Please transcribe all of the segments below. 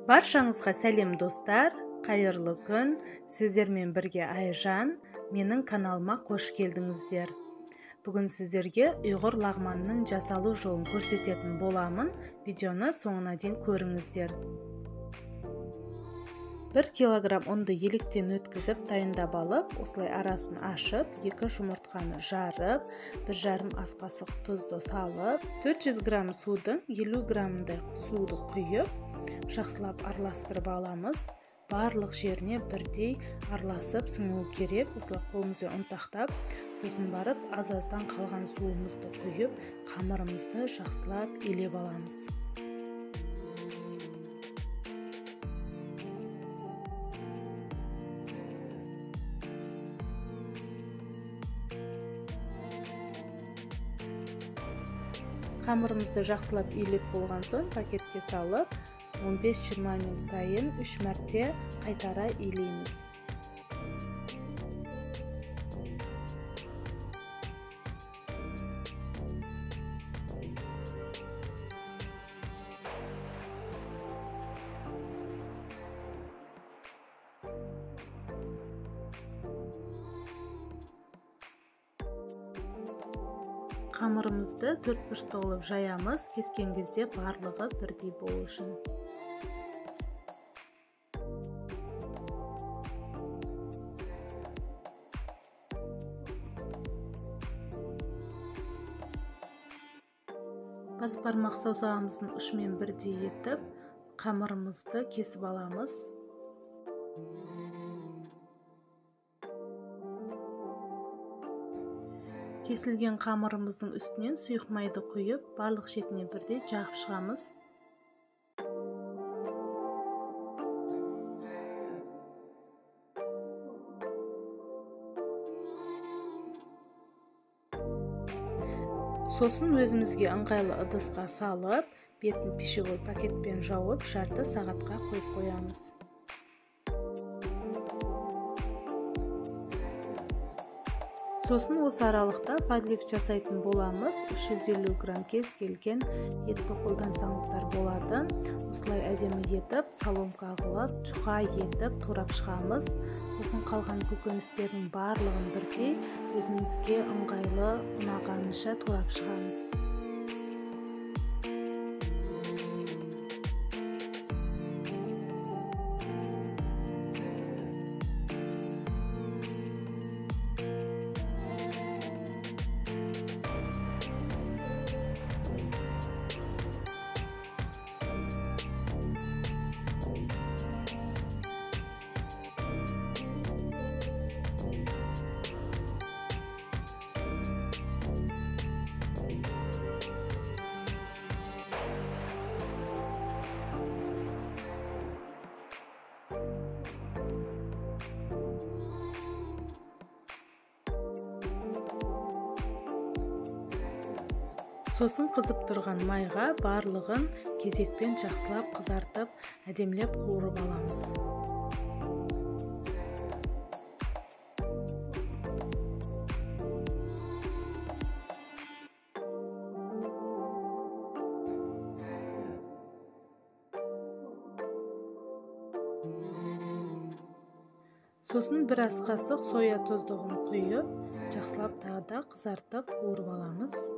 Баршаңызға сәлем достар, қайырлы күн. Сіздермен бірге Айжан, менің каналыма қош келдіңіздер. Бүгін сіздерге ұйғыр лағманының жасалу жолын көрсететін боламын. Видеоны соңына дейін көріңіздер. 1 килограмм ұнды електен өткізіп дайындап алып, осылай арасын ашып, 2 жұмыртқаны жарып, 1,5 ас қасық тұзды салып, 400 грамм судың 50 граммындай суды құйып, жақсылап араластырып аламыз. Барлық жеріне бірдей араласып сіңуі керек. Осылай қолымызбен ұнтақтап, сосын барып аз-аздан қалған суымызды құйып, қамырымызды жақсылап илеп аламыз. Қамырымызды жақсылап илеп болған соң пакетке салып, 15-20 минут сайын 3 мәрте қайтара илейміз. Қамырымызды төрт бұрышты қылып жаямыз, кескен кезде барлығы бірдей болу үшін. Бас бармақ саусағымыздың ұшымен бірдей етіп, қамырымызды кесіп аламыз. Кесілген қамырымыздың үстінен сұйық майды құйып, барлық шетіне бірдей жағып шығамыз. Сосын өзімізге ыңғайлы ыдысқа салып, бетін пищевой пакетпен жауып, жарты сағатқа қойып қоямыз. Сосын осы аралықта подлив жасайтын боламыз. 350 грамм кез келген етті қолдансаңыздар болады. Осылай әдемі етіп, соломка қылып, жұқа етіп турап шығамыз. Сосын қалған көкөністердің барлығын бірдей өзімізге ыңғайлы ұнағанынша турап шығамыз. Сосын қызып тұрған майға барлығын кезекпен жақсылап қызартып, әдемілеп қуырып аламыз. Сосын бір ас қасық соя тұздығын құйып, жақсылап тағы да қызартып қуырып аламыз.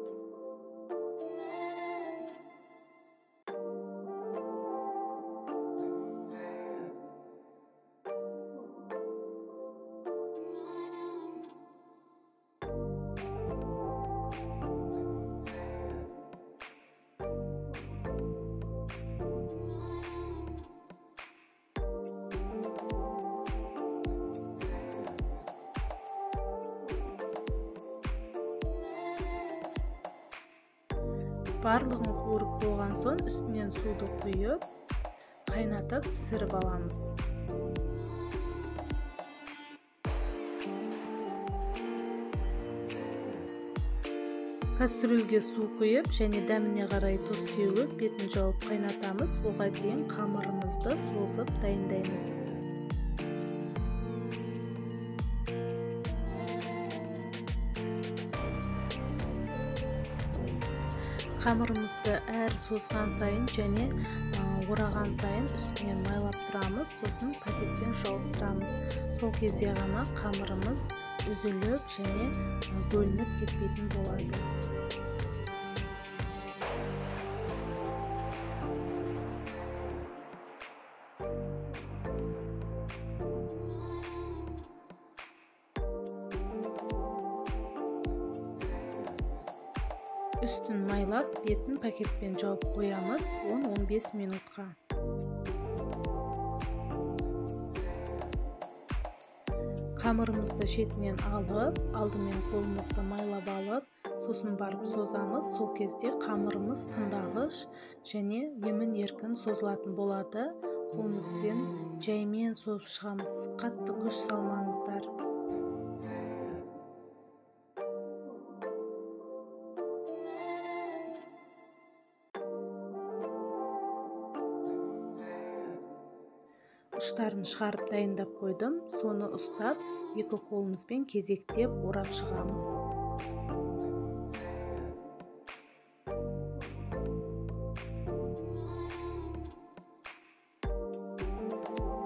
Барлығын қуырып болған соң үстінен суды құйып, қайнатып пісіріп аламыз. Кастрюльге су құйып және дәміне қарай тұз сеуіп, бетін жауып қайнатамыз. Оға дейін қамырымызды созып дайындаймыз. Қамырымызды әр созған сайын және Ораған сайын үстінен майлап тұрамыз, сосын пакетпен жауып тұрамыз. Сол кезде ғана қамырымыз үзіліп және бөлініп кетпейтін болады. Үстін майлап, бетін пакетпен жауып қоямыз 10-15 минутқа. Қамырымызды шетінен алып, алдымен қолымызды майлап алып, сосын барып созамыз. Сол кезде қамырымыз тындағыш және емін-еркін созылатын болады. Қолымызбен жаймен созып шығамыз, қатты күш салмаңыздар. Ұштарын шығарып дайындап қойдым. Соны ұстап, екі қолымызбен кезектеп орап шығамыз.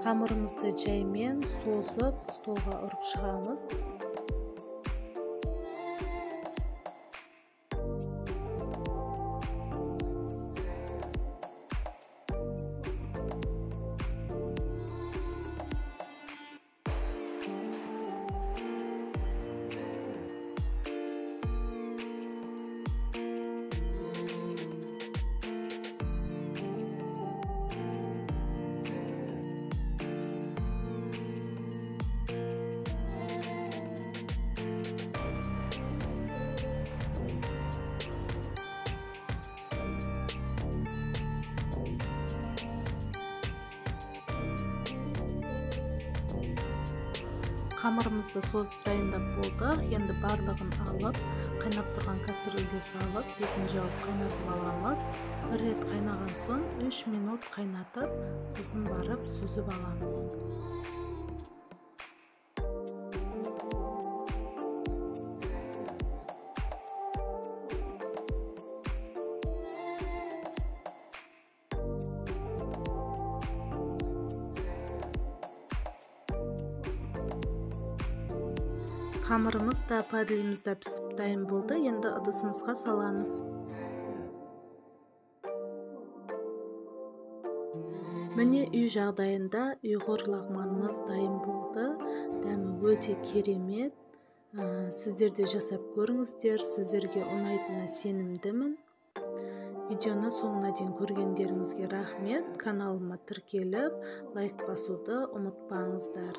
Қамырымызды жаймен созып, столға ұрып шығамыз. Қамырымызды созып дайындап болдық. Енді барлығын алып, қайнап тұрған кастрюльге салып, бетін жауып қайнатып аламыз. Бір рет қайнаған соң 3 минут қайнатып, сосын барып сүзіп аламыз. Қамырымыз да, падлиміз да пісіп дайын болды. Енді ыдысымызға саламыз. Міне, үй жағдайында ұйғыр лағманымыз дайын болды. Дәмі өте керемет. Сіздер де жасап көріңіздер. Сіздерге ұнайтынына сенімдімін. Видеоны соңына дейін көргендеріңізге рахмет. Каналыма тіркеліп, лайк басуды ұмытпаңыздар.